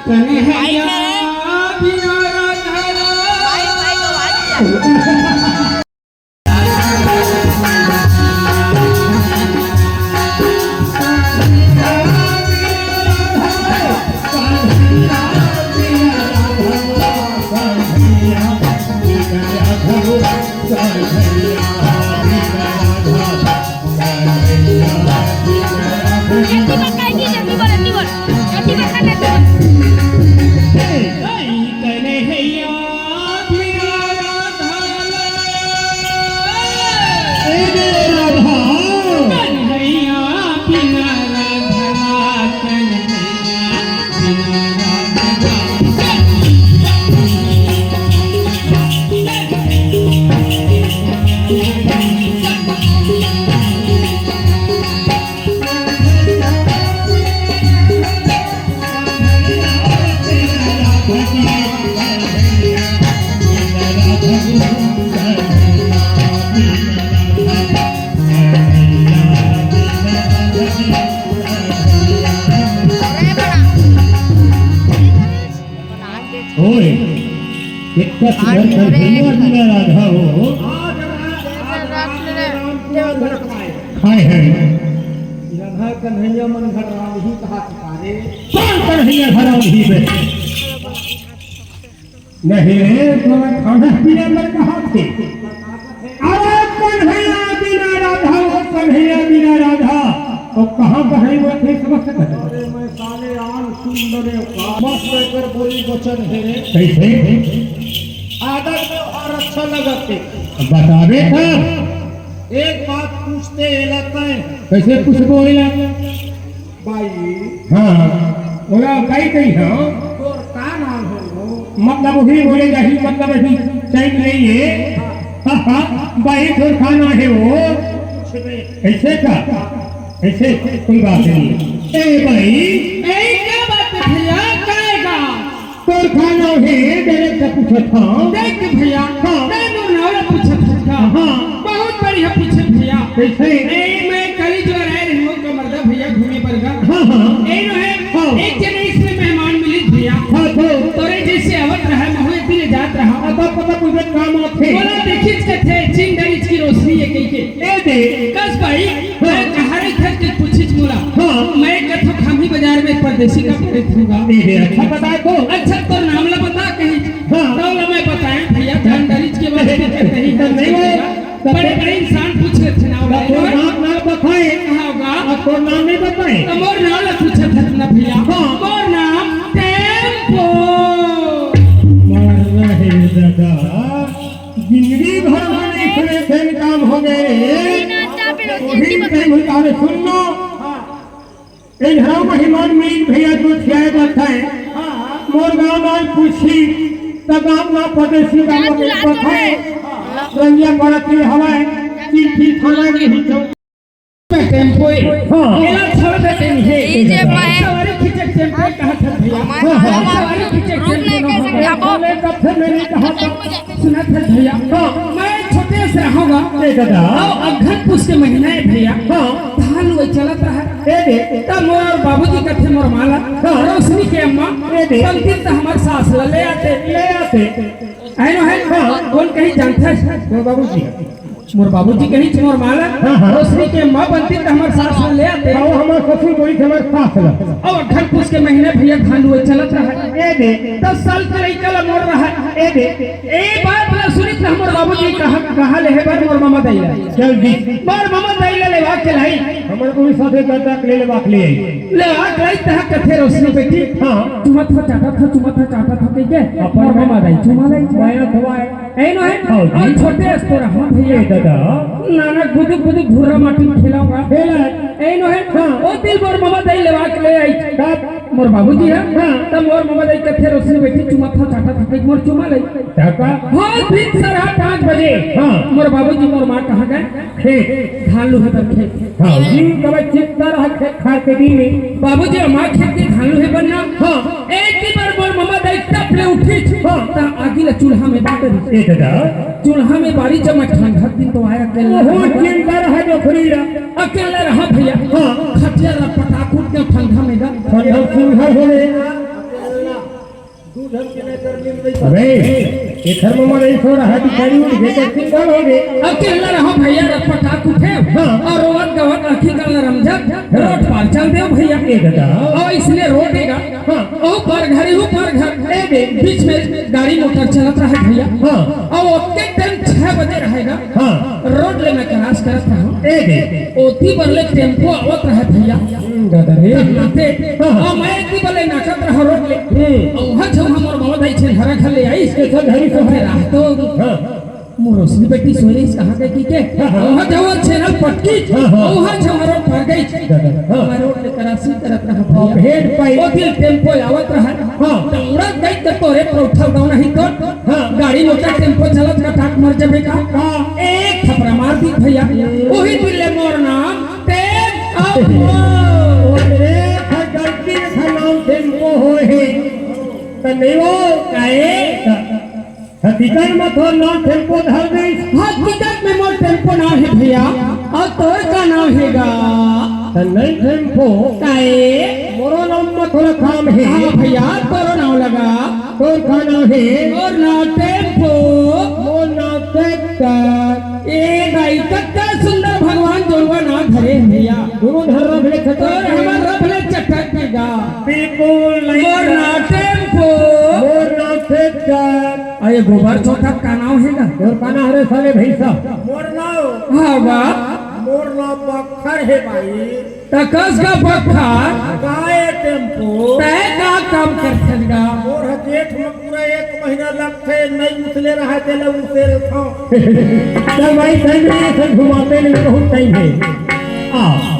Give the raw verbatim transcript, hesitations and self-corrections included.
कन्हैया बिना राधा। ओए, कितना सुंदर कन्हैया बिना राधा हो। खाए हैं। राधा कन्हैया मन घर राम ही कहा पुकारे। कौन कन्हैया घर राम ही पे? नहीं रे, तुम्हारा खाना पीना मन कहा थे। अरे कन्हैया बिना राधा, वो कन्हैया बिना राधा, वो कहाँ कन्हैया थे, समझ सकते हैं? अरे मैं साले आन सुंदर का मस्त लेकर बोली वचन है रे। कैसे? आदर व्यवहार अच्छा लगते। बतावे था। एक बात पूछते एला तय। कैसे पूछबो एला? बाई। हाँ, ओला काई कही हाँ? तोर का नाम है वो? मतलब वही बोले जाही, मतलब अभी टाइम नहीं है। हाँ, हाँ, बाई तोर का नाम है वो? कुछ नहीं। ऐसे का? ऐसे कोई बात नहीं। ए बाई। ए, क्या बात है भैया? क्या है का? तोर का नाम है, मेरे से पूछत हूँ। देख भैया, हाँ। मैं मोर नाम ला पूछत हूँ का? हाँ। बहुत बढ़िया पूछे भैया। कैसे? ए, मैं कल ही जो आए रहे हूँ, का मर्दा भैया घूमे बर गा। हाँ, हाँ। ए नो है, हाँ। एक जने इसमें मेहमान मिलिस भैया। हाँ, तो? तोरे जैसे आवत रहा, महू एक दिन जात रहा। अब आप पता पूछे काम आथे। बोला देखिस कथे, चिन डरिच की रोशनी है कही के। ए दे। कस बाई, हाँ। मैं कहाँ रे घर के पूछिस मोला। हाँ। मैं कथो खामी बाजार में परदेसी का पड़े थूगा। ए दे, अच्छा बताए तो। अच्छा, तोर नाम ला बता कही। हाँ। तो ला मैं बताएं भैया, ध्यान डरिच के बाद फिर कहीं तो नहीं हो। बड़े बड़े इंसान पूछ रहे थे ना, तो तोर नाम ना बताए। कहाँ होगा? अब तोर नाम नहीं बताए। तो मोर नाम ला पूछत हस ना भैया। हाँ। मोर नाम टेम्पो। मर रहे दादा, जिंदगी भर में नहीं सुने थे, काम हो गए। बिना चाय पे रोटी वही नहीं बनती। टाइम होता है, सुन लो। हाँ। ए घरों मेहमान मिल भैया जो खियाए जाता है। हाँ। मोर गाँव नाम पूछी, त गाँव ना परदेसी का क्या मोर चिल्लाते पता है। हैं? रंगिया पड़त के हवाए, चिट्ठी थाना के ही तो। टेम्पो है। हाँ। एला छोड़ देते हैं। ये जे मैं सवारी खींचे टेम्पो कहा था भैया। हाँ, हाँ। सवारी खींचे रुक टेम्पो नहीं, ना कैसे होगा। जाबो? बोले तब से मैंने कहा था। सुना था भैया। हाँ। मैं छोटे से रहूंगा। ए दादा। अब अगहन पूस के महीना है भैया। हाँ। धान लुए चलत रहा। ए दे। तब मोर बाबूजी कथे मोर माँ ला। हाँ। रोशनी के अम्मा। ए दे। पंक्ति त हमर सास ला ले आते। ले आते। आए नो है? हाँ। कौन कहीं जानता है? मोर बाबूजी। मोर बाबूजी कहीं मोर माँ ला। हाँ, हाँ। रोशनी के अम्मा पंक्ति त हमर सास ला ले आते। हाँ, वो हमर ससुर बोली थे हमर सास ला। अब अगहन पूस के महीने भैया धान लुए चलत रहा। ए दे। दस साल के लइका ला मोर रहा। ए दे। ए बात ला सुनिस त हमर बाबूजी कहा, कहा ले हे बर मोर ममा दाई ला। जल्दी। मोर ममा दाई ला लेवा के लाई। हमर कोई साथे गद्दा के ले लेवा के ले आई। लेवा के लाई तह कथे रोशनी बेटी। हाँ। चुमत हो चाटत हो, चुमत हो चाटत हो कहि के। अपन मोर ममा दाई चुमा लाई। माया खवाए। ए नो है? हाँ जी। और छोटे अस्तर, हाँ भैया। ए दादा। नाना गुदुक गुदुक घुर्रा माटी खेलाऊंगा। खेला। ए नो है? हाँ। ओ दिल मोर ममा दाई लेवा के ले आई। कब? मोर बाबूजी है। हाँ। तब मोर ममा दाई कथे रोशनी बेटी चुमत हो चाटत हो कहि मोर चुमा ले। काका? हाँ, दिन सरहा पाँच बजे। हाँ। मोर बाबूजी मोर माँ कहाँ गए? खेत। धान लुहे बर खेत। हाँ, जी, कब चिंता रहा खेत खार के दिन। बाबूजी माँ खेत के धान लुहे बर ना। हाँ। एक ही बार मोर ममा दाई टप ले उठिस। हाँ। त आगी ला चूल्हा में बार दिस। ए दादा। चूल्हा में बारी जब मैं ठंडा दिन तो आया अकेला बहुत रहा। चिंता रहा डोकरी ला। अकेला रहा भैया। हाँ। खटिया ला पटाक उठ के ठंडा में गा। ठंडा चूल्हा हो गया। एखर में मरे थोड़ा हाथी करी उठ गए तो सिंगल हो गए। अब कहला रहा भैया, रथ पटाक उठे हाँ। और रोवत गवत आँखी का रमझट रोड पार चल देव भैया। ए दादा। और इसने रोड देगा हाँ। और पर घर ही पर घर ए दे। बीच में गाड़ी मोटर चलत रहा भैया। हाँ। और ओतके टाइम छह बजे रहेगा हाँ। रोड ले मैं क्रॉस करत रहा। ए दे। ओती बर ले टेम्पो आवत रहा भैया। हम्म, दादा रे। नाते हाँ, हाँ। और मैं एती बर ले नाचत रहा रोड ले। हम्म। और वहाँ छो हमर बाबा दाई छे हरा घर ले आई। कैसा घर ही तो है। राह तो हाँ। मोर असली बेटी सोरेश कहाँ गई की के? हाँ, हाँ। वहाँ जाओ छेना पटकी। हाँ, हाँ। वहाँ जाओ रोड पर गई। दादा, हाँ। मैं रोड ले क्रॉसिंग करत रहा भैया। भेंट पाई। ओती टेम्पो आवत रहा। हाँ। दौड़त गई तो तोरे पौथा गाँव नहीं तो। हाँ। गाड़ी मोटर टेम्पो चलत का टाक मर जाबे का। हाँ। एक थपरा मार दी भैया। वही दिल ले मोर नाम टेम्पो। अरे, हर गलती से नाम टेम्पो हो है। तो नहीं वो काहे? हकीकत में तोर नाम टेम्पो धर दे। हकीकत में मोर टेम्पो नाम है भैया, और तोर का नाम है गा? तो नहीं टेम्पो। काहे? मोरो नाम में थोड़ा काम है। हाँ भैया, तोरो नाम लगा। तोर का नाम है? मोर नाम टेम्पो। मोर नाम ट्रैक्टर। ए भाई, कत्ता सुंदर भगवान दोनों नाम धरे हैं भैया। दोनों धर रहा भले छटक तोर के। हमार रहा भले चटक के गा। बिल्कुल नहीं मोर धरा। नाम टेम्पो। मोर नाम ट्रैक्टर। अरे गोबर चौथा का नाम है ना? तोर का नाम रे साले भैंसा? मोर नाम। हाँ बा। मोर नाम बखर है भाई। तकस का बखर। गाय टेम्पो। तय का काम कर सकेगा? मोर ह जेठ में पूरा एक महीना लगथे, नहीं उतले रहा, तेला उतले रहा। चल भाई, सही में ये सब घुमाते नहीं, बहुत टाइम है। आ।